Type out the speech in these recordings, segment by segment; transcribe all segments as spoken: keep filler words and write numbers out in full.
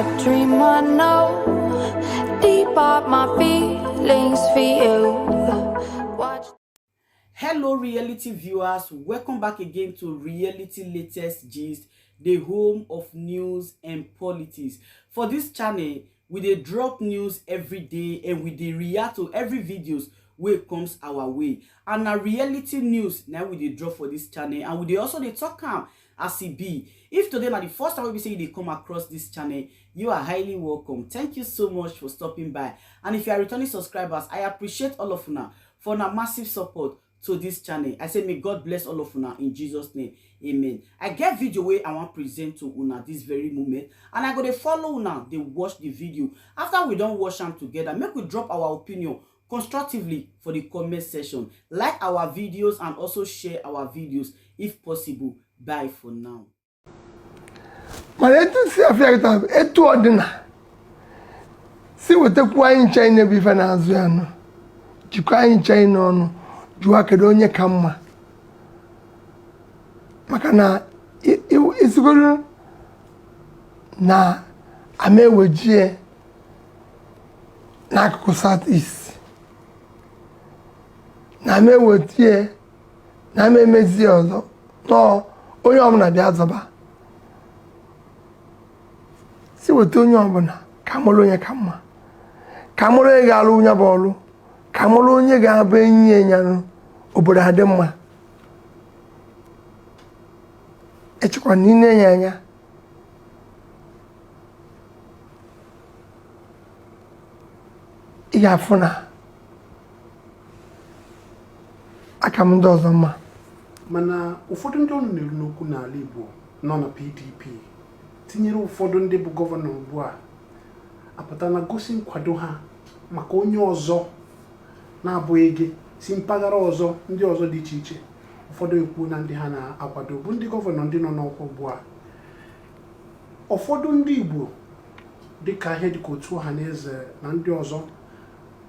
Dream I know, deep up my feelings for you. Watch. Hello, reality viewers. Welcome back again to Reality Latest Gist, the home of news and politics. For this channel, we dey drop news every day and we dey react to every videos wey comes our way. And na reality news na we dey drop for this channel, and we dey also dey talk am as e be. If today na the first time wey be say you dey come across this channel, you are highly welcome. Thank you so much for stopping by. And if you are returning subscribers, I appreciate all of una for una massive support to this channel. I say may God bless all of una in Jesus' name. Amen. I get video wey I wan present to una this very moment, and I go dey follow una dey watch the video. After we don watch am together, make we drop our opinion constructively for the comment section. Like our videos and also share our videos if possible. Bye for now. Mana etu si afịa kịta bụ etu ọ dị na si wetakwu anyị ncha ine bụ ife na-azụ ya nọ, jikọ anyị ncha ine ọnụ, jụwa kedu onye ka mma. Maka na i- i- isigoro na ama ewejie n'akụkụ South East, na ama ewetie, na ama emezie ọzọ, nọọ onye ọbụla bịa zọba. Si weta onye ọbụla ka mụrụ onye ka mma, ka mụrụ onye ga-alụ onye bụ ọlụ, ka mụrụ onye ga-abụ enyi ya nyanụ, obodo adị mma. Echekwa na ine ya anya, ị ga-afụ na aka m ndị ọzọ mma. Mana ụfọdụ ndị ọnụ na-eru n'okwu n'ala Igbo nọ na P D P, tinyere ụfọdụ ndị bụ gọvanọ ugbu a, apụta na gosi nkwado ha maka onye ọzọ na-abụghị gị, si mpaghara ọzọ, ndị ọzọ dị iche iche. Ụfọdụ ekwu na ndị ha na-akwado bụ ndị gọvanọ ndị nọ n'ọkwa ugbu a. Ụfọdụ ndị Igbo, dịka ihe dịka otu ọha na eze na ndị ọzọ,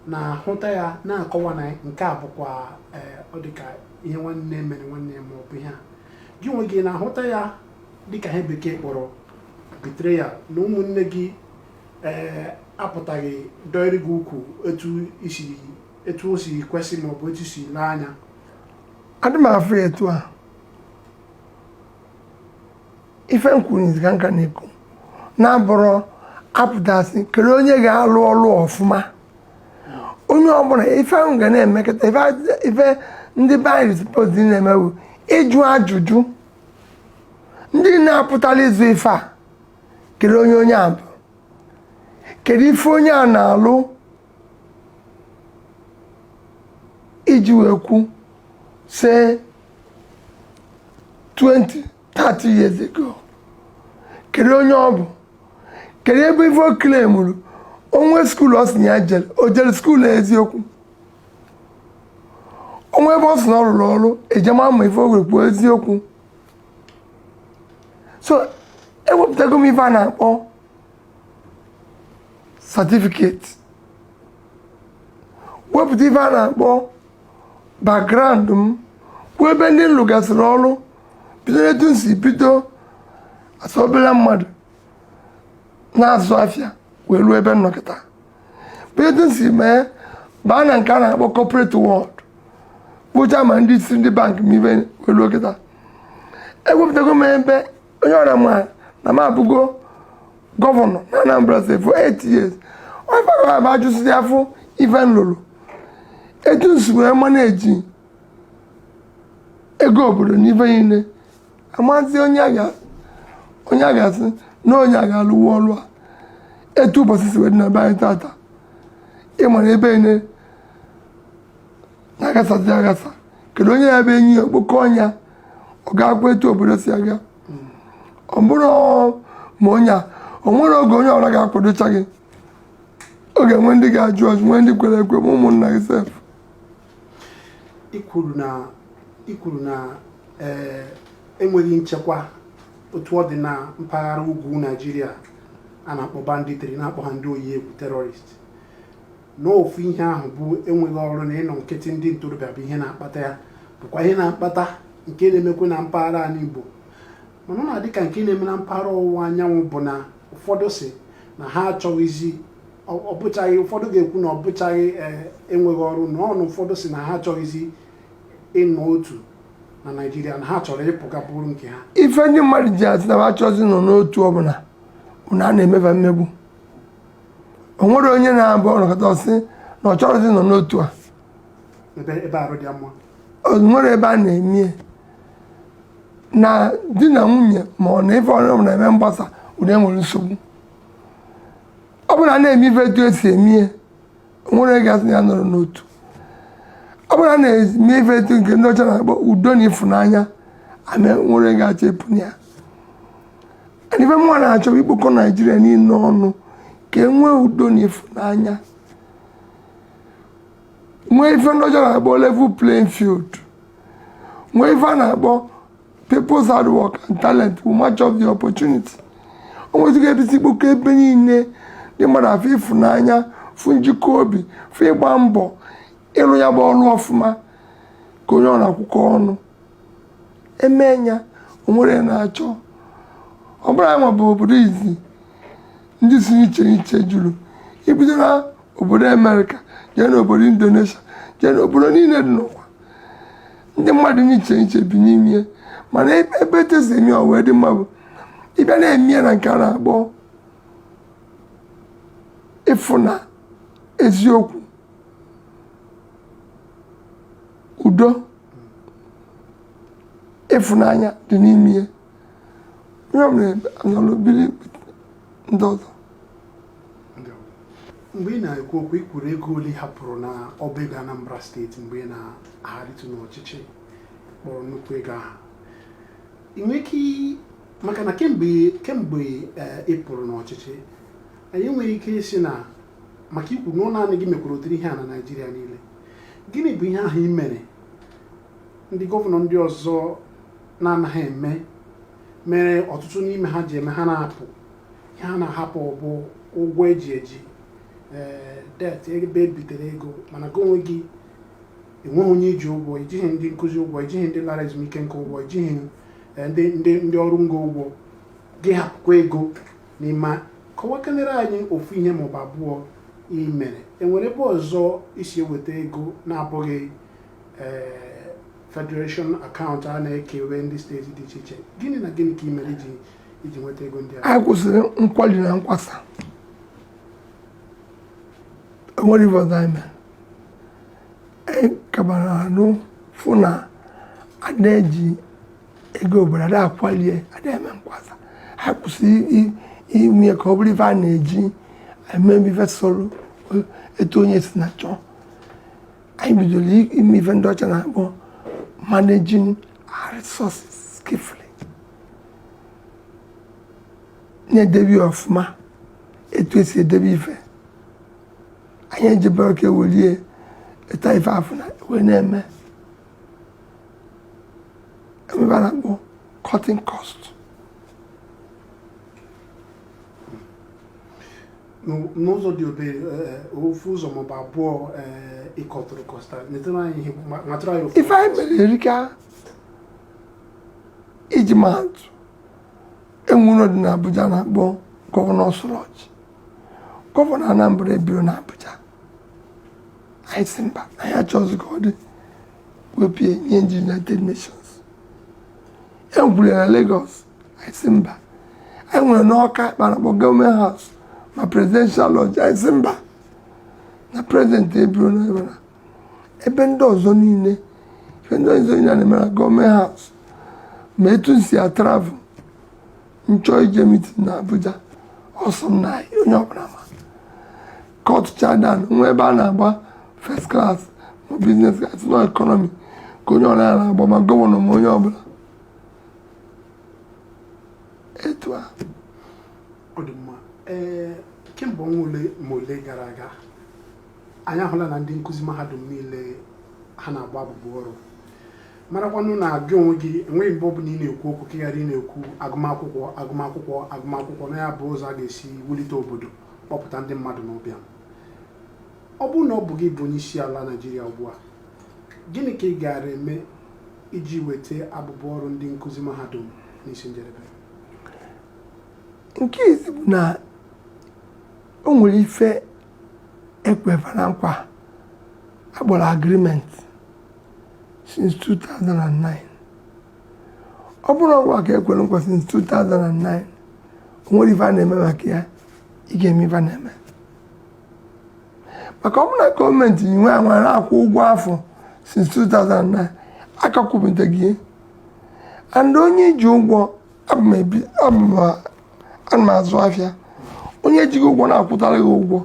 na-ahụta ya, na-akọwa na nke a bụkwa, eh, ọ dịka ihe nwanne mere nwanne ya, ma ọ bụ ihe a. Gị onwe gị na-ahụta ya dịka ihe bekee kpọrọ betrayal, na ụmụnne gị, eh, apụtaghị dọịrị gị ukwu etu isi, etu o si kwesị, ma ọ bụ etu si lee anya. Adị m afụ ya etu a. Ife m kwuru n'izu ka nka na-ekwu, na-abụrụ apụtasị kere onye ga-alụ ọlụ ọfụma. Onye ọbụla ife ahụ ga na-emekọta, ife a- ife ndị be anyị supposed na-eme bụ ịjụ ajụjụ. Ndị na-apụtala ịzụ ife a, kere onye onye a bụ, kedu ife onye a na-alụ, iji wee kwu say twenty, thirty years ago, kedu onye ọ bụ, kedu ebe ife o claimuru, onwe skuul ọ sị na ya jere, o jere skuul eziokwu, onwe ebe ọ sị na ọ rụrụ ọrụ, eje ma ma ife o were kwuo eziokwu. So ewepụtago m ife a na-akpọ certificate, wepụta ife a na-akpọ background m, kwuo ebe ndị m lụgasịrị ọrụ, bido etu m si bido as obere mmadụ na-azụ afịa wee ruo ebe m nọ kịta, bụ etu m si mee baa na nke a na-akpọ corporate world, bụcha ma ndị isi ndị bank m ife wee ruo kịta. Ewepụtago m ebe onye ọra ma na m abụgo gọvanọ na Anambra State for eight years. Onye fagara bụ ajụsịsị afọ ife m lụrụ, etu m si wee manage ego obodo n'ife niile, amazi onye a ga- onye a ga-asị na onye a ga-alụwa ọrụ a. Etu ụbọchị si wee dị na be anyị tata, ị mara ebe niile na-aghasasị aghasa. Kedu onye ya bụ enyi ya okpoko ọnya, ọ ga-akwa etu obodo si aga? Ọ bụrụ ma onye a, o nwere oge onye ọbụla ga-akwadocha gị. Ọ ga-enwe ndị ga-ajụ ajụ, nwee ndị kwere ekwe, ma ụmụnna gị sef. I kwuru na, i kwuru na, eh, enweghị nchekwa otu ọ dị na mpaghara ugwu Naijiria a na-akpọ banditry, na-akpọ ha ndị oyi egwu, terrorist. Na ofu ihe ahụ bụ enweghị ọrụ na ịnọ nkịtị ndị ntorobịa bụ ihe na-akpata ya, bụkwa ihe na-akpata nke na-emekwa na mpaghara ala Igbo. Mana ọ na-adị ka nke na-eme na mpaghara ọwụwa anyanwụ bụ na ụfọdụ si na ha achọghịzi, ọ bụchaghị, ụfọdụ ga-ekwu na ọ bụchaghị enweghị ọrụ, na ọnụ ụfọdụ si na ha achọghịzi ịnọ otu na Naịjirịa, na ha chọrọ ịpụga bụrụ nke ha. Ife ndị mmadụ ji asị na ha achọghịzi nọ n'otu ọbụla bụ na a na-emeba mmegbu. O nwere onye na-abụ ọnọkọta ọsị na ọ chọrọzi nọ n'otu a. Ebe arụ dị mma, o nwere ebe a na-emie na di na nwunye ma ọ na ife ọrụ na-eme mgbasa ụdị enwere nsogbu. Ọ bụrụ na a na-eme ife etu esi emie, o nwere ga-asị ya nọrọ n'otu. Ọ bụrụ na a na-eme ife etu nke ndị ọcha na-akpọ udo na ịfụnanya, ame nwere ga-achọ ịpụ na ya. Ife mụnwa na-achọ ikpokọ Naijiria niile ọnụ ka e nwee udo na ịfụnanya, nwee ife ndị ọcha na-akpọ level playing field, nwee ife a na-akpọ people's hard work and talent will match up the opportunity. O nwezi ga-ebisi ikpokọ ebe niile, ndị mmadụ afụ ịfụnanya, fụ njikọ obi, fụ ịgba mbọ ịlụ ya bụ ọrụ ọfụma, ka onye ọ na-akwụkọ ọnụ eme nya. O nwere na-achọ, ọ bụrụ anyị nwa bụ obodo izi ndị si iche iche juru, ibido na obodo Amerịka, jee n'obodo Indonesia, jee n'obodo niile dị n'ụwa, ndị mmadụ n'iche iche bi n'ime ya. Mana ebe etesi eme ọ wee dị mma bụ ịbịa na-eme ya na nke a na-akpọ ịfụ na eziokwu, udo, ịfụnanya dị n'ime ya. Onye ọbụla anọrọ biri ndị ọzọ. Mgbe ị na-ekwu okwu, i kwuru ego ole ị hapụrụ na ọba ego Anambra State mgbe ị na-agharịtụ n'ọchịchị, kpọrọ nnukwu ego ahụ. Ị nwere ike i- maka na kemgbe kemgbe eh, ị pụrụ n'ọchịchị, anyị nwere ike isi na, maka ikwu na ọ naanị gị mekwara ụdịrị ihe a na Naịjirịa niile, gịnị bụ ihe ahụ ị mere ndị gọvanọ ndị ọzọ na-anaghị eme, mere ọtụtụ n'ime ha ji eme ha na-apụ? Ihe ha na-ahapụ bụ ụgwọ eji eji, eh, debt, ebe e bitere ego, mana gị onwe gị enweghị onye iji ụgwọ, ijighị ndị nkụzi ụgwọ, ijighị ndị lara ezumike nka ụgwọ, ijighị eh, ndị ndị ndị ọrụ ngo ụgwọ, gị hapụkwa ego n'ime. Kọwakenere anyị ofu ihe maọbụ abụọ ị mere. Enwere ebe ọzọ i si eweta ego na-abụghị eh, federation account a na-ekewe ndị steeti dị iche iche? Gịnị na gịnị ka ị mere iji iji nweta ego ndị a? Anyị kwụsịrị nkwali na nkwasa. Enwere ife ọzọ anyị mere. Anyị kabara anụ fụ na a na-eji ego obodo ada akwalie, ada eme nkwasa. Ha kwụsịrị i- i- ime ya ka ọ bụrụ ife a na-eji eme ife soro etu onye si na chọọ. Anyị bidoro i- ime ife ndị ọcha na-akpọ managing our resources skillfully, na-edebe ya ọfụma etu esi edebe ife. Anyị ejebere ka ewelie eta ife afụ na wee na-eme emebe a na-akpọ cutting cost. N'ụ- n'ụzọ dị obere, eh, ofu ụzọ maọbụ abụọ, eh, ị kọtụrụ kọsta, nyetụrụ anyị ihe ma- matụrụ anyị ofu. Ife anyị mere erika. Iji maa atụ, enwere dị na Abuja na-akpọ Governor's Lodge. Gọvanọ Anambra ebiro na Abuja. Anyị sị mba, anyị achọghịzi ka ọ dị, wepụ ya nye ndị United Nations. E nwere na Lagos. Anyị sị mba. Anyị nwere n'Awka ebe a na-akpọ Government House ma Presidential Lodge. Anyị sị mba, na president ebiro na ebe na ebe ndị ọzọ niile, ife ndị ọzọ niile a na-eme na Government House, ma etu m si atravel, m chọọ ije meeting na Abuja, ọ sọ m na onye ọbụla ma. Ka ọtụcha dan nwe ebe a na-agba first class ma business class, na economy ka onye ọbụla na-agba, ma gọvanọ ma onye ọbụla. Etu a. Ọ dị mma. Ee, kemgbe ọnwa ole ma ole gara aga, anyị ahụla na ndị nkụzi mahadum niile ha na-agba abụbụ ọrụ. Marakwanụ na gị onwe gị enweghị mgbe ọbụla ị na-ekwu okwu ka ị ghara ị na-ekwu agụmakwụkwọ, agụmakwụkwọ, agụmakwụkwọ, na ya bụ ụzọ a ga-esi wulite obodo, kpọpụta ndị mmadụ n'ụbịam. Ọ bụrụ na ọ bụ gị bụ onye isi ala Naịjirịa ugbu a, gịnị ka ị gaara eme iji weta abụbụ ọrụ ndị nkụzi mahadum n'isi njedebe? Nke izi bụ na O nwere ife ekweba na nkwa akpọrọ agreement since two thousand nine. Ọ bụrụ ọgwa ka ekwere nkwa since two thousand nine, o nwere ife a na-eme maka ya. Ị ga-eme ife a na-eme maka ọ bụ na gọọmenti nwe anwa na-akwụ ụgwọ afọ since two thousand nine, akakwụbetaghị ya. And onye iji ụgwọ, abụ m ebi abụ m ana m azụ afịa. Onye ejighị ụgwọ na-akwụtara gị ụgwọ,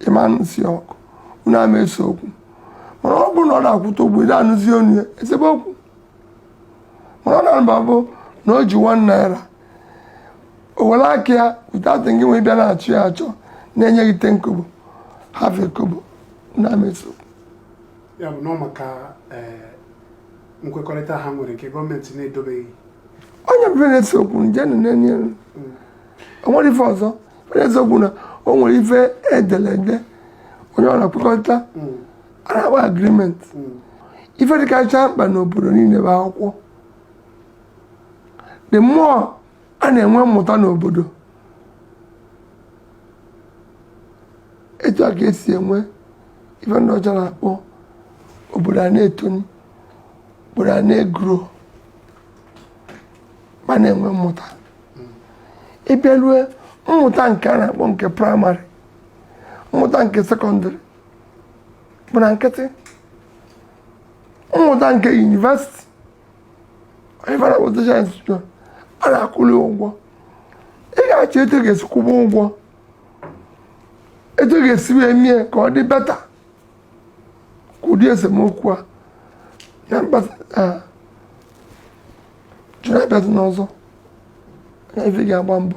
ịma anụsi ọkụ, unu ama ese okwu. Mana ọ bụrụ na ọ na-akwụta ụgwọ, ị na-anụzi onu ya, ezebe okwu. Mana ọ na-aba bụ na o ji one naira, o were aka ya without gị nwe bịa na-achọ ya achọ, na-enye gị ten kobo, half a kobo, unu ama ese okwu. Ya bụ na ọ maka eh, nkwekọrịta ha nwere nke gọọmenti na-edobeghị. Onye bụ na-ese okwu nje na-enye o nwere ife ọzọ. Ife na-ese okwu na o nwere ife edere ede, onye ọ na-akwekọrịta, a na-akpọ agreement. Ife dịkacha mkpa n'obodo niile bụ akwụkwọ. The more a na-enwe mmụta n'obodo, etu a ka esi enwe ife ndị ọcha na-akpọ obodo a na-etoni, obodo a na-egro, ma na-enwe mmụta. Ị bịa rue mmụta nke a na-akpọ nke praịmarị, mmụta nke sekọndịrị bụ na nkịtị, mmụta nke yunivesiti, ife a na-akpọ tertiary institution, a na-akwụli ụgwọ. Ị ga-achọ etu ị ga-esi kwụba ụgwọ, etu ị ga-esi wee mie ka ọ dị beta ka ụdị esemokwu a na mkpata a jụrụ abịazị n'ọzọ, na ife ga-agba mbọ.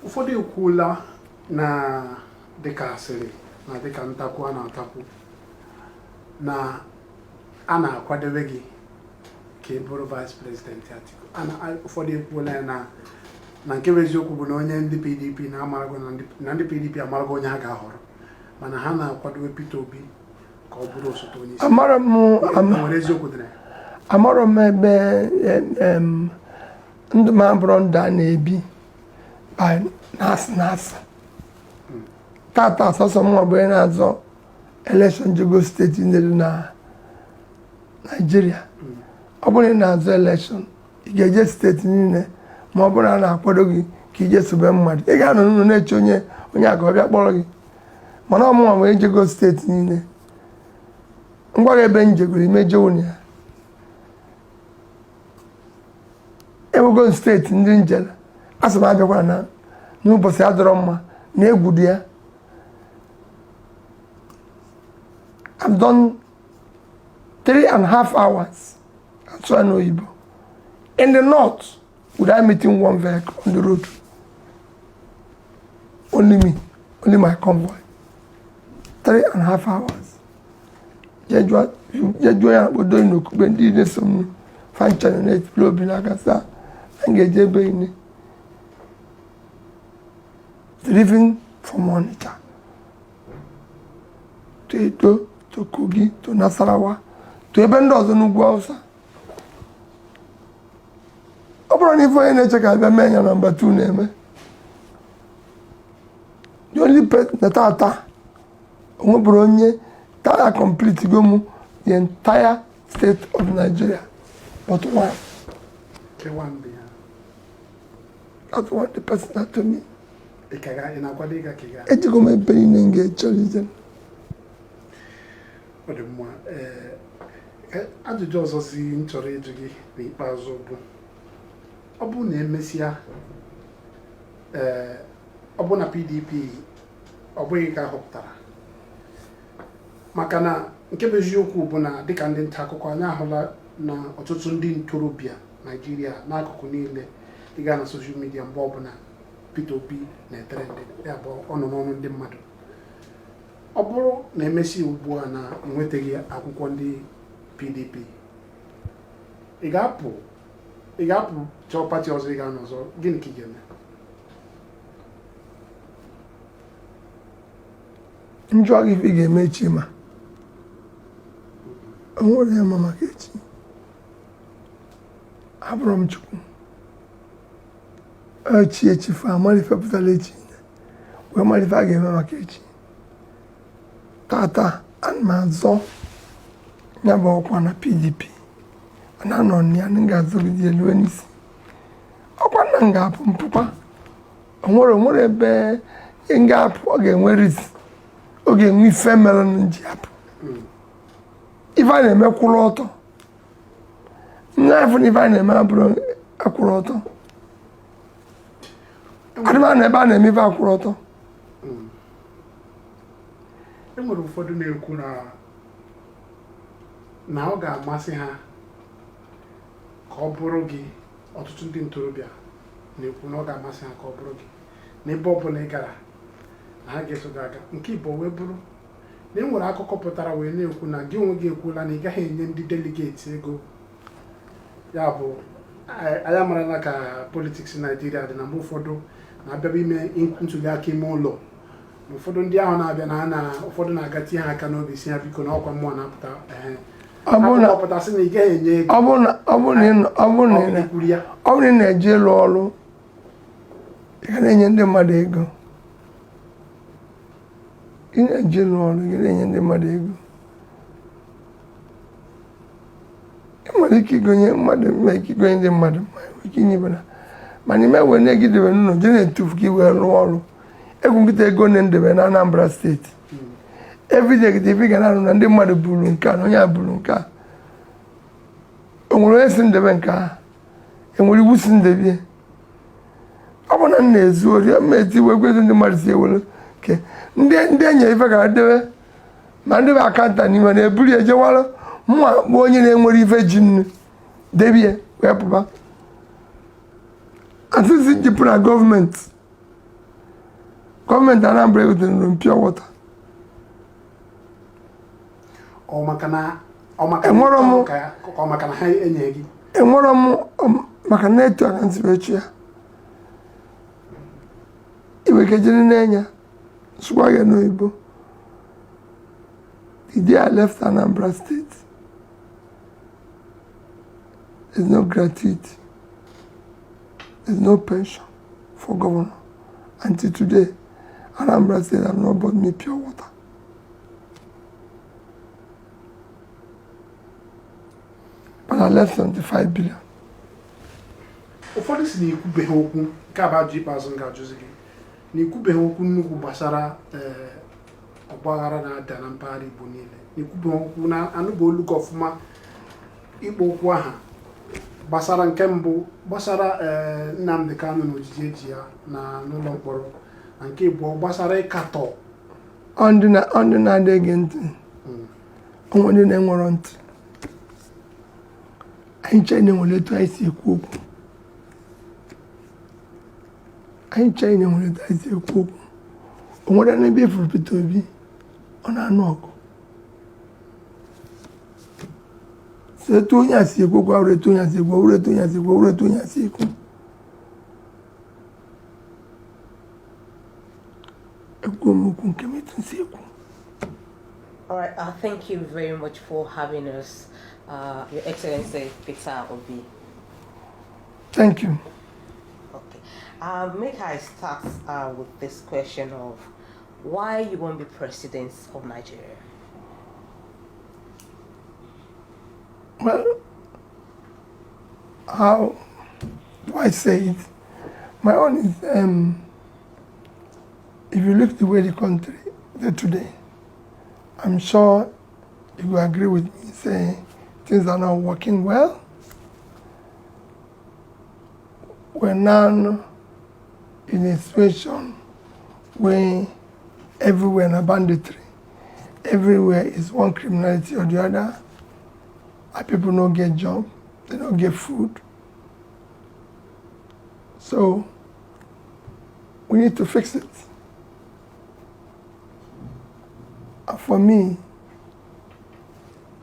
Ụfọdụ ekwuola na dịka asịrị na dịka ntakwu a na-atakwu na a na-akwadebe gị ka ị bụrụ vice president Atiku. Ụfọdụ ekwuola ya na na nke bụ eziokwu bụ na onye ndị PDP na-amarago na ndị PDP amarago onye ha ga-ahọrọ, mana ha na-akwadobe Peter Obi ka ọ bụrụ osote onye isi. Amara m nwere eziokwu dị na ya. Amara m ebe ndụ m abụrụ ndụ a na-ebi by na-asị na-asị. Tata sọsọ mụnwa bụ onye na-azọ election Ogun steeti niile dị na Naịjirịa. Ọ bụrụ na ị na-azọ election, ị ga-eje steeti niile, ma ọ bụrụ na a na-akwado gị ka ije sobe mmadụ, ị ga-anọ n'ụlọ na-eche onye onye a ka ọ bịa kpọrọ gị. Mana ọ mụnwa nwee ejego steeti niile, ngwa gị ebe m jegoro ime jewu na ya, ewego m steeti ndị njele, a sị m abịakwara na n'ụbọchị adọrọ mma na egwu dị ya. I've done three and a half hours atụ anụ oyibo in the north without meeting one vehicle on the road. Only me, only my convoy. Three and a half hours. Jejuo ya kpodo n'okpukpe ndị na-eso m fancha na na-etipụrụ obi n'aka sị a ga-eje ebe niile, driven from Onitsha to Edo to Kogi to Nasarawa to ebe ndị ọzọ n'ugwu Hausa. Ọ bụrụ na ife onye na-eche ka abịa mee ya na mba two na-eme, the only person na tata o nwebụrụ onye tata complete go m the entire state of Nigeria but one. That's one the person that to me. Ejigo m ebe niile m ga-echọrọ ije. Ọ dị mma. Ajụjụ ọzọzi m chọrọ ịjụ gị n'ikpeazụ bụ, ọ bụ na emesịa, ee, ọ bụ na PDP ọ bụghị ka a họpụtara? Maka na nke bụ eziokwu bụ na dịka ndị nta akụkọ, anyị ahụla na ọtụtụ ndị ntorobịa Naịjirịa n'akụkụ niile, ị gaa na social media mgbe ọbụla Peter Obi na-etrend, ya bụ ọ nọ n'ọnụ ndị mmadụ. Ọ bụrụ na emesịa ugbu a na enwetaghị akwụkwọ ndị PDP, ị ga-apụ ị ga-apụ chọọ pati ọzọ ị ga-anọ ọzọ, gịnị ka ị ga-eme? M jụọ gị ife ị ga-eme echi, ma o nwere ya ma maka echi. Abụrụ m Chukwu echi echi fa amara ife pụtara echi. wee mara ife a ga-eme maka echi. Tata, ana m azọ ya bụ ọkwa na P D P. Ana anọ na ya, m ga-azọgide elu n'isi. Ọkwa na m ga-apụ mpụkwa. O nwere, o nwere ebe m ga-apụ, ọ ga-enwe reason. Ọ ga-enwe ife mere m ji apụ. Ife a na-eme kwụrụ ọtọ. M na-afụ na ife a na-eme abụrụ akwụrụ ọtọ. Adị m anọ ebe a na-eme ife akwụrụ ọtọ. E nwere ụfọdụ na-ekwu na, na ọ ga-amasị ha ka ọ bụrụ gị, ọtụtụ ndị ntorobịa na-ekwu na ọ ga-amasị ha ka ọ bụrụ gị, n'ebe ọ bụla ị gara, na ha ga-eso gị aga. Nke ịbụọ wee bụrụ na e nwere akụkọ pụtara wee na-ekwu na gị onwe gị ekwuola na ị gaghị enye ndị delegate ego. Ya bụ, anyị, anyị amarala ka politiks Naijiria dị, na mgbe ụfọdụ na-abịaba ime ntuli aka ime ụlọ, na ụfọdụ ndị ahụ na-abịa na, na ụfọdụ na-aga tie ha aka n'obi, si ha biko na ọkwa mmụọ na-apụta. Ehe. Ọ bụrụ na Akụkọ pụta sị na ị gaghị enye ego. Ọ bụrụ na, ọ bụrụ na ị nọ, ọ bụrụ na Ọ ị bụ na, gị kwuru ya. Ọ bụrụ na ị na-eje ịlụ ọrụ, ị ga na-enye ndị mmadụ ego. Ị na-eje ịlụ ọrụ, ị ga na-enye ndị mmadụ ego. Ị nwere ike igonye mmadụ, nwere ike igonye ndị mmadụ, ma nwere ike inye ibena. Mana ime wee na-egidebe n'ụlọ, je na-etufu ka i wee rụọ ọrụ. Egwu nkịta ego na-edebe na Anambra State. Everyday gị, ị ga na-anụ na ndị mmadụ buru nke a, na onye a buru nke a. O nwere onye si ndebe nke a? E nwere iwu si ndebe? Ọ bụ na m na-ezu ori, m na-eti iwe, gwezi ndị mmadụ si ewere. Ke ndị, ndị enye ife gara debe, ma ndị bụ akanta n'ime na-eburu ya jewara. Mụnwa bụ onye na-enwere ife ji nnu, debie, wee pụba. Asịsị jipụ na gọọmenti. Gọọmenti Anambra egotere m pure water. Ọ maka na, ọ maka na Enwerọ m ka, ka ọ maka na ha enye gị? Enwerọ m, um, maka na etu aka ntị wee chi ya. Iwe ke jiri n'enya, sụkwa ya n'oyibo. The day I left Anambra State, there's no gratuity. There's no pension for governor. Until today, Anambra State have not bought me pure water. But I left seventy-five billion. Ụfọdụ si na ikwubeghị okwu, nke a bụ ajụ ikpeazụ m ga-ajụzi gị, na ikwubeghị okwu nnukwu gbasara, eh, ọgbaghara na-ada na mpaghara Igbo niile, na ikwubeghị okwu, na anụba olu gị ọfụma ikpo okwu aha gbasara, nke mbụ, gbasara, eh, Nnamdi Kanu na ojiji eji ya na n'ụlọ mkpọrọ, na nke ịbụọ gbasara ịkatọ. Ọ ndị na, ọ ndị na-adị ege ntị. Mm. Ọ nwe ndị na-enwerọ ntị. Anyị China nwere etu anyị si ekwu okwu. Anyị China nwere etu anyị si ekwu okwu. O nwere n'ebe ifuru Peter Obi, ọ na-anụ ọgụ. So etu onye a si ekwu okwu, awụrụ etu onye a si ekwu, awụrụ etu onye a si ekwu, awụrụ etu onye a si ekwu. Ekwu m okwu nke m etu m si ekwu. All right, uh, thank you very much for having us, uh, Your Excellency Peter Obi. Thank you. Okay. Uh, make I start, uh, with this question of why you won't be president of Nigeria? Well, how do I say it? My own is, um, if you look the way the country is today, I'm sure you will agree with me, say things are not working well. We're now in a situation where everywhere na banditry. Everywhere is one criminality or the other. Our people no get job, they no get food. So we need to fix it. And for me,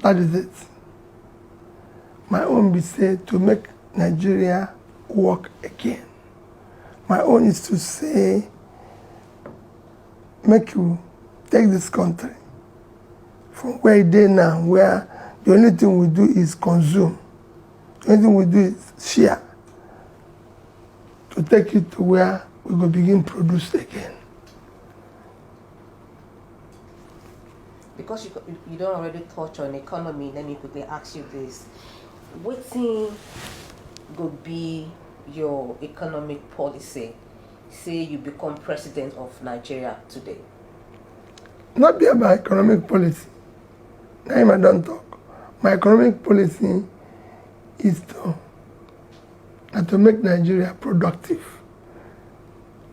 that is it. My own be say to make Nigeria work again. My own is to say, make you take this country from where e dey now, where the only thing we do is consume. The only thing we do is share. To take it to where we go begin produce again. Because you, you don already touch on economy, let me quickly ask you this. Wetin go be your economic policy say you become president of Nigeria today? No be about economic policy. Na im I don talk. My economic policy is to, na to make Nigeria productive.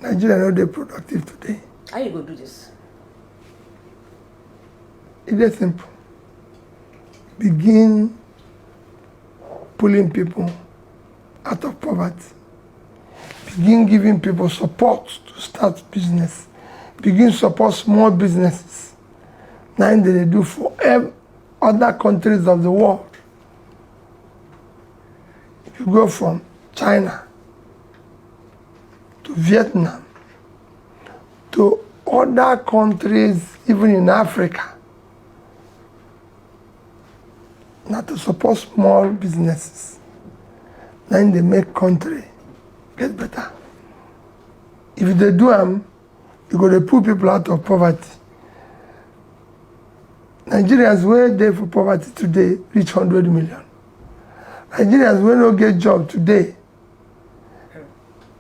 Nigeria no dey productive today. How you go do this? E dey simple. Begin pulling people out of poverty. Begin giving people support to start business. Begin support small businesses. Na im dem dey do for ev- other countries of the world. If you go from China to Vietnam to other countries, even in Africa, na to support small businesses. Na im dey make country get better. If you dey do am, you go dey pull people out of poverty. Nigerians wey dey for poverty today reach hundred million. Nigerians wey no get job today,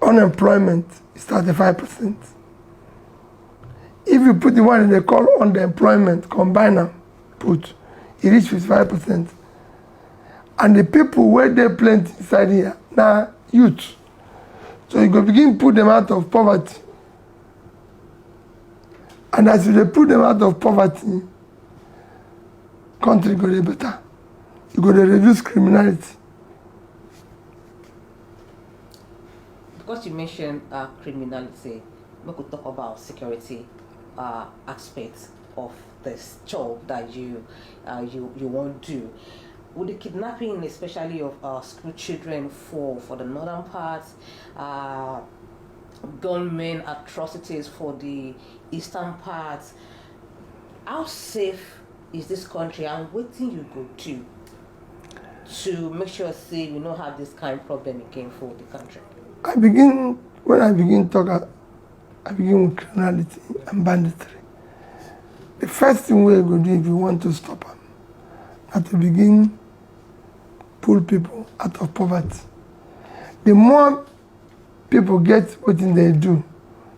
unemployment is thirty-five percent. If you put the one dem dey call unemployment, combine am put, e reach fifty-five percent. And the people wey dey plenty inside here na youth. So you go begin put them out of poverty. And as you dey put them out of poverty, country go dey better. You go dey reduce criminality. Because you mentioned uh, criminality, we could talk about security uh, aspects of this job that you uh, you you won't do. With the kidnapping, especially of uh, school children for for the northern part, uh, gunmen atrocities for the eastern part, how safe is this country, and wetin you go do to make sure say we no have this kind problem again for the country? I begin when I begin talk, I, I begin with criminality and banditry. The first thing we go do if you want to stop am, na to begin pull people out of poverty. The more people get wetin they do,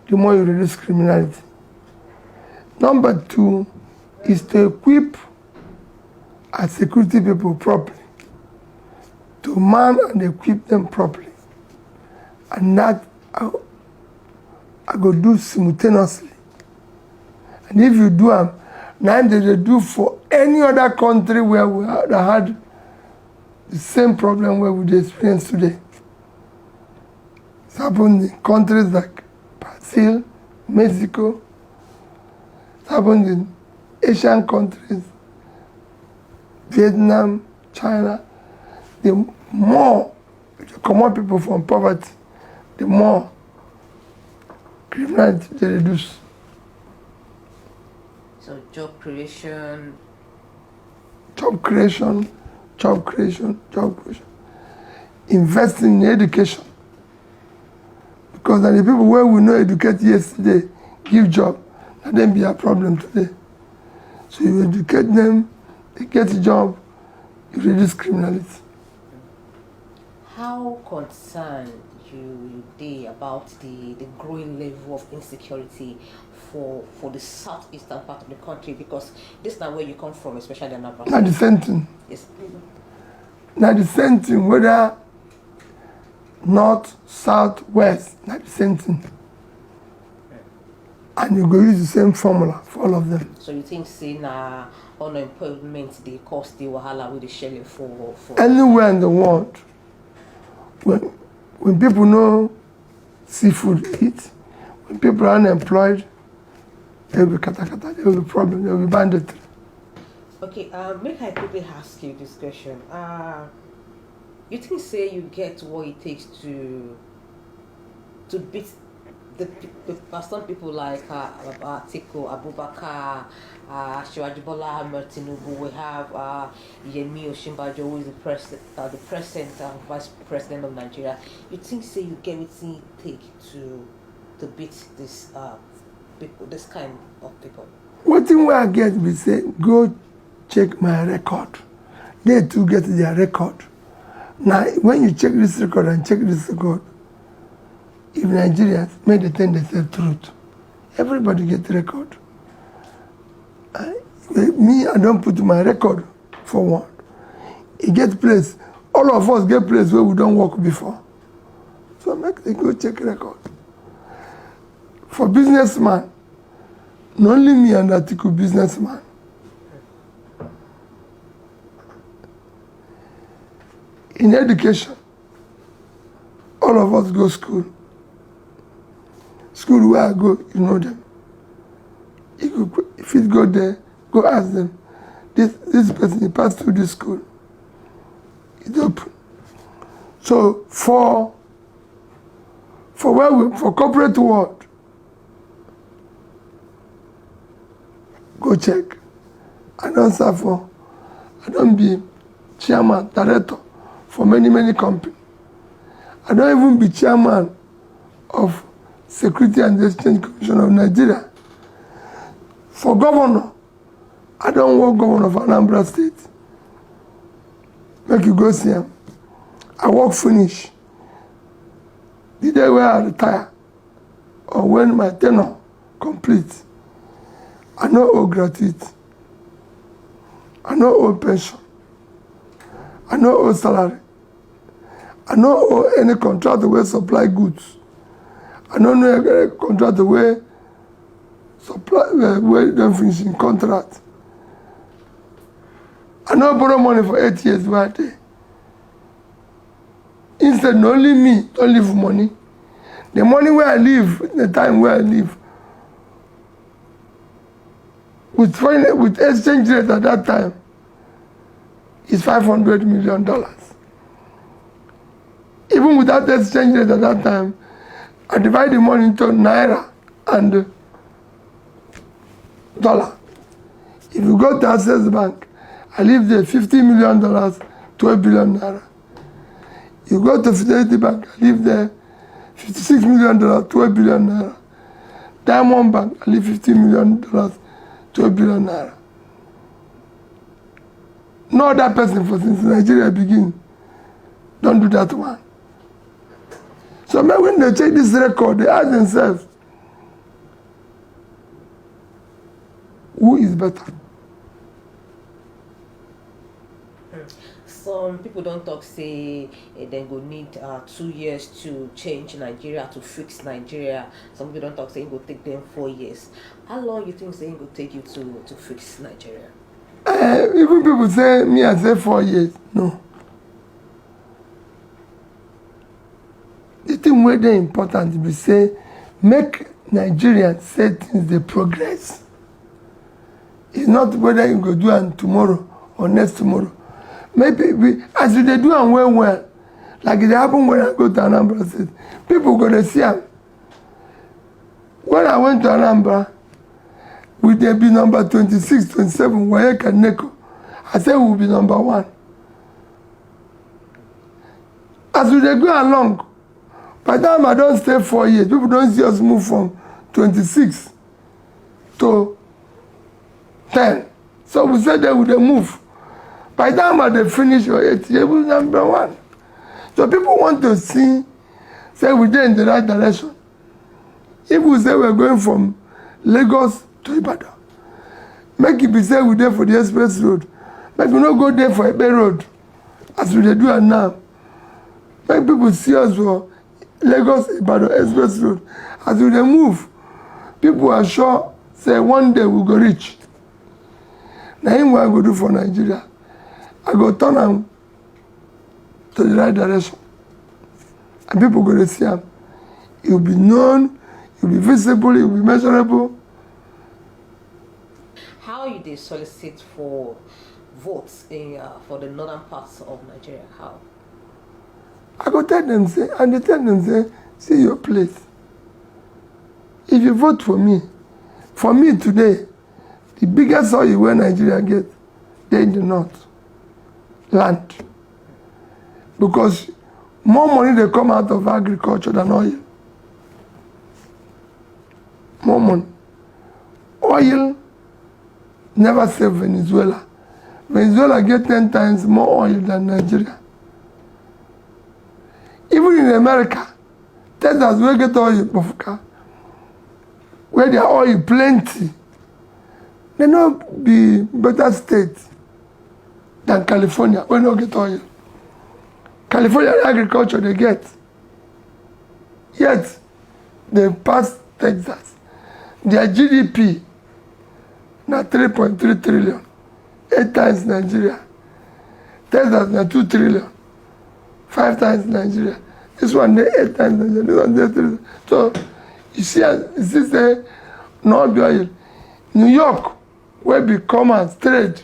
the more you reduce criminality. Number two is to equip our security people properly, to man and equip them properly, and that I, I go do simultaneously. And if you do am, na im dem dey do for any other country where we had, had the same problem where we dey experience today. It happened in countries like Brazil, Mexico. It happened in Asian countries, Vietnam, China. The more you comot people from poverty, the more criminality dey reduce. So job creation. Job creation, job creation, job creation. Investing in education. Because na the people wey we no educate yesterday give job, na dem be our problem today. So you educate them, they get job, you reduce criminality. How concerned you you dey about the the growing level of insecurity for for the southeastern part of the country, because this na where you come from, especially Anambra? Na the same thing. Yes. Na the same thing whether north, south, west, na the same thing. And you go use the same formula for all of them. So you think say na unemployment dey cause the wahala wey dey shele for for Anywhere in the world, when, when people no see food eat, when people are unemployed, there will be katakata, there will be problem, there will be banditry. Okay, uh, make I quickly ask you this question. Uh, you think say you get what it takes to to beat the, pe- the uh, some people like uh, Atiku Abubakar, uh, Asiwaju Bola Ahmed Tinubu? We have uh, Yemi Osinbajo, who is the president, uh, the present uh, vice president of Nigeria. You think say you get wetin it take to to beat this uh, people, this kind of people? Wetin wey I get be say, go check my record. They too get their record. Now, when you check this record and check this record, if Nigerians make the thing they say truth, everybody get record. I, me, I don't put my record forward. E get place, all of us get place where we don't work before. So make they go check record. For businessman, not only me and Atiku businessman. In education, all of us go school. School where I go, you know them. You go, if you go there, go ask them. This this person he passed through this school. It's open. So for for where we for corporate world, go check. I don't serve for, I don't be chairman, director for many, many company. I don't even be chairman of Security and Exchange Commission of Nigeria. For governor, I don't work governor of Anambra State. Make you go see him. I work finish. The day where I retire, or when my tenure complete, I no owe gratuity. I no owe pension. I no owe salary. I no owe any contractor wey supply goods. I no know any contractor wey supply, uh, wey don finish im contract. I no borrow money for eight years wey I dey. Instead, na only me don leave money. The money wey I leave, the time wey I leave, with foreign, with exchange rate at that time, is five hundred million dollars. Even without exchange rate at that time, I divide the money into naira and dollar. If you go to Access Bank, I leave there fifty million dollars, twelve billion naira. You go to Fidelity Bank, I leave there fifty-six million dollars, twelve billion naira. Diamond Bank, I leave fifty million dollars, twelve billion naira. No other person for since Nigeria begin don do that one. So make when they check this record, they ask themselves, who is better? Some people don talk say eh, dem go need uh, two years to change Nigeria, to fix Nigeria. Some people don talk say e go take them four years. How long you think say e go take you to to fix Nigeria? Uh, even people say me, I say four years. No. The thing wey dey important be say make Nigerians say things dey progress. It's not whether you go do am tomorrow or next tomorrow. Maybe we, as you dey do am well well, like e dey happen when I go to Anambra State, people go dey see am. When I went to Anambra, we dey be number twenty-six, twenty-seven, WAEC and NECO. I say we be number one. As we dey go along, by the time I don stay four years, people don see us move from twenty-six to ten. So we say that we dey move. By the time I dey finish your eight years, we number one. So people want to see say we dey in the right direction. If we say we're going from Lagos to Ibadan, make e be say we dey for the express road. Make we no go there for Ebe road as we dey do am now. Make people see us for Lagos Ibadan express road. As we dey move, people are sure say one day we go reach. Na him wey I go do for Nigeria. I go turn am to the right direction. And people go dey see am. You be known, you be visible, you be measurable. How you dey solicit for votes in uh, for the northern parts of Nigeria? How? I go tell them say, and they tell them say, see your place. If you vote for me, for me today, the biggest oil wey Nigeria get dey in the north, land, because more money dey come out of agriculture than oil. More money. Oil Never save Venezuela. Venezuela get ten times more oil than Nigeria. Even in America, Texas wey get oil kpofuka, where their oil plenty, they no be better state than California wey no get oil. California agriculture dey get, yet they pass Texas. Their G D P na three point three trillion, eight times Nigeria. Texas na two trillion, five times Nigeria. This one dey eight times Nigeria, this one dey three. So you see, as you see say no be oil. New York, wey be commerce, trade,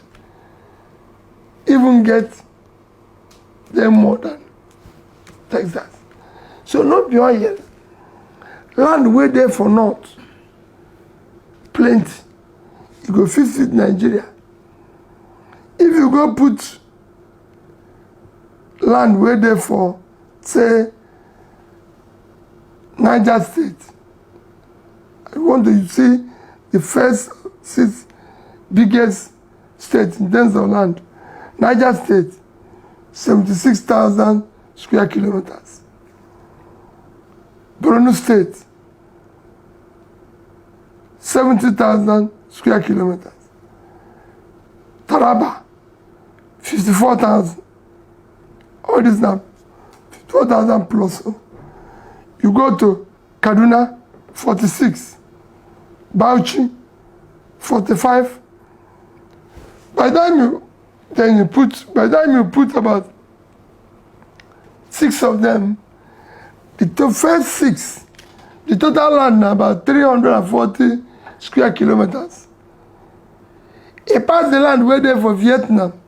even get them more than Texas. So no be oil. Land wey dey for north plenty, e go fit feed Nigeria. If you go put land wey dey for, say, Niger State, I want to see the first six biggest states in terms of land. Niger State, seventy-six thousand square kilometers. Borno State, seventy thousand square kilometers. Taraba, fifty-four thousand. All this now, fifty-four thousand plus. So you go to Kaduna, forty-six. Bauchi, forty-five. By the time you, then you put, by the time you put about six of them, the to-, first six, the total land na about three hundred and forty square kilometers. E pass the land wey dey for Vietnam,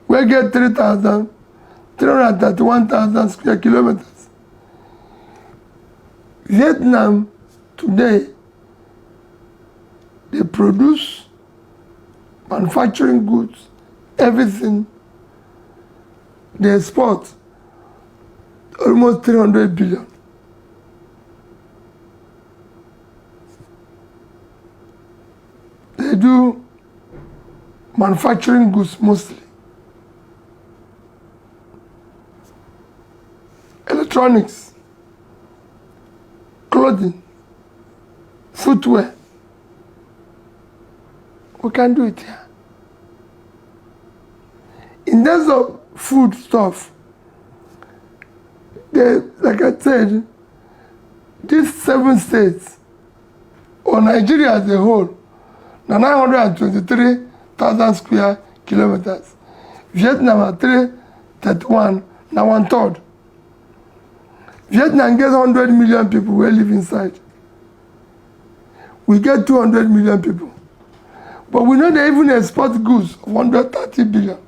wey get three thousand, three hundred and thirty-one thousand square kilometers. Vietnam today dey produce manufacturing goods, everything. They export almost three hundred billion. They do manufacturing goods mostly. Electronics, clothing, footwear. We can do it here. In terms of food stuff, they, like I said, these seven states, or Nigeria as a whole, na nine hundred and twenty-three thousand square kilometers. Vietnam na three thirty-one, na one third. Vietnam get hundred million people wey live inside. We get two hundred million people. But we no dey even export goods of hundred thirty billion.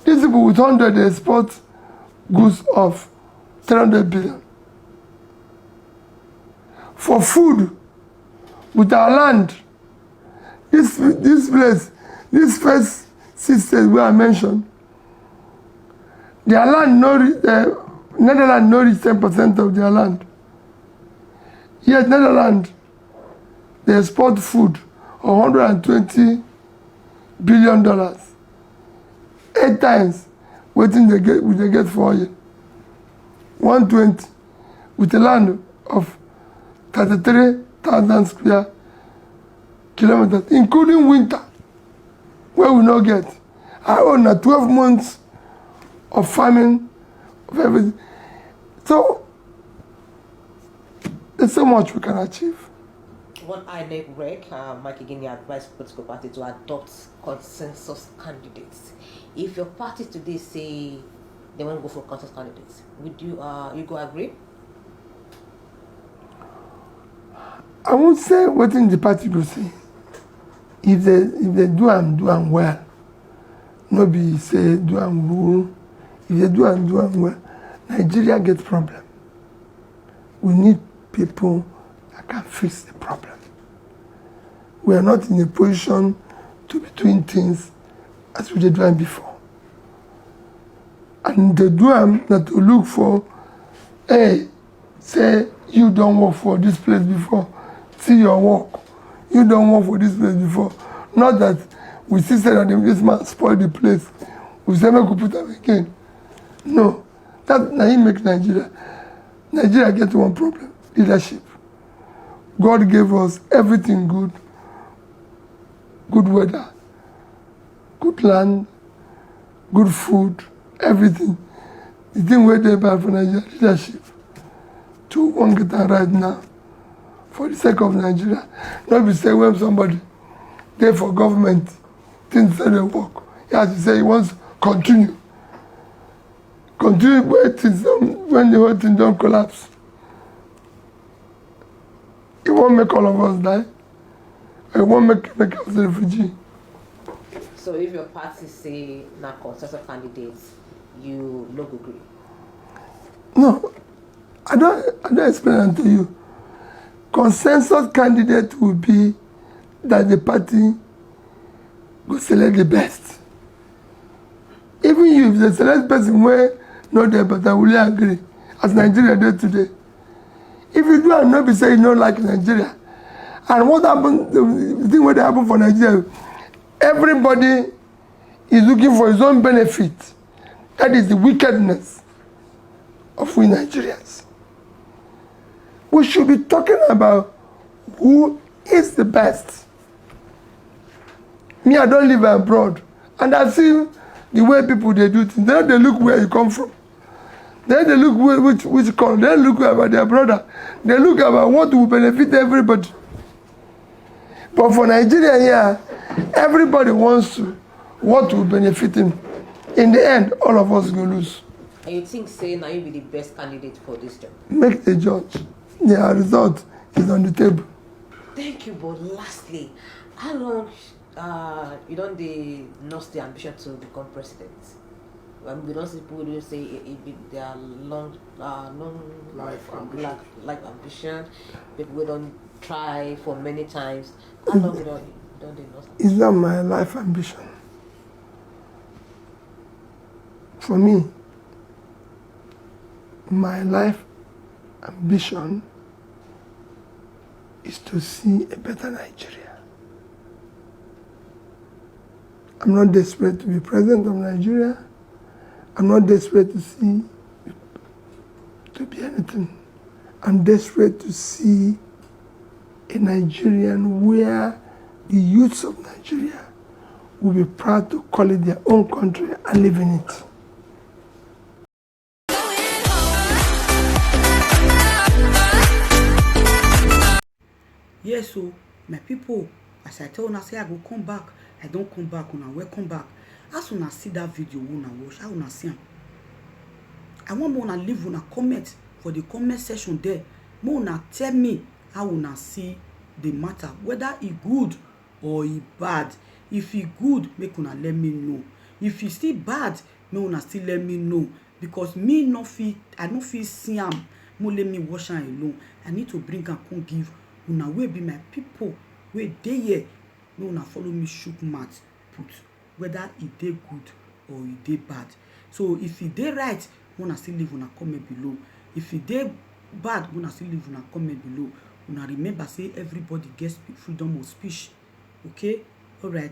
These people with hundred dey export goods of three hundred billion. For food, with our land, this, this place, this first six states wey I mention, their land no reach, uh, Netherlands no reach ten percent of their land. Yet Netherlands dey export food of hundred and twenty billion dollars, eight times wetin they get, we dey get for oil. One twenty, with a land of thirty-three thousand square kilometers, including winter, wey we no get. Our own na twelve months of farming, of everything. So there's so much we can achieve. One INEC rec, uh, Mike Igini, advised political party to adopt consensus candidates. If your party today say they wan go for consensus candidates, would you, uh, you go agree? I won't say wetin the party go say. If they, if they do am, do am well. No be say do am woo. If they do am, do am well. Nigeria get problem. We need people that can fix the problem. We are not in a position to be doing things as we dey do am before. And they do am na to look for, hey, say you don work for this place before, see your work. You don work for this place before. Not that we still say that this man spoil the place. We say make we put am again. No, that na him make Nigeria. Nigeria get one problem: leadership. God gave us everything good, good weather, good land, good food, everything. The thing wey dey bad for Nigeria, leadership. Two wan get am right now for the sake of Nigeria. No be say when somebody dey for government, things no dey work. He has to say he wants to continue. Continue wey things don, when the whole thing don collapse. He wan make all of us die. He wan make, make us refugee. So if your party say na consensus candidate, you no go gree? No, I don't, I don't explain am to you. Consensus candidate will be that the party go select the best. Even you, if they select person wey no dey better, will you agree? As Nigeria dey today, if you do am, no be say you no like Nigeria. And what happen, the thing wey dey happen for Nigeria, everybody is looking for his own benefit. That is the wickedness of we Nigerians. We should be talking about who is the best. Me, I don live abroad, and I see the way people dey do things. They no dey look where you come from. They no dey look where, which, which color. They no look about their brother. They look about what will benefit everybody. But for Nigeria here, everybody wants to, what will benefit him. In the end, all of us go lose. And you think say na you be the best candidate for this job? Make the judge. The result is on the table. Thank you, but lastly, how long uh, you don dey nurse the ambition to become president? Um, we don see people wey dey say e, e be their long, uh, long Life ambition. Life, life ambition. People wey don try for many times. How long you don, you don dey nurse am? It's not my life ambition. For me, my life ambition is to see a better Nigeria. I'm not desperate to be president of Nigeria. I'm not desperate to see, to be anything. I'm desperate to see a Nigerian where the youths of Nigeria will be proud to call it their own country and live in it. Yes o, my people, as I tell una say I go come back, I don come back, una welcome back. As una see that video wey una watch, how una see am? I wan make una leave una comment for the comment section there. Make una tell me how una see the matter, whether e good or e bad. If e good, make una let me know. If e still bad, make una still let me know, because me no fit, I no fit see am. Mo let me watch am alone. I need to bring am come give una wey be my people wey dey here. Make una follow me shook mouth put whether e dey good or e dey bad. So if e dey right, una still leave una comment below. If e dey bad, una still leave una comment below. Una remember say everybody get spe- freedom of speech. Okay? All right.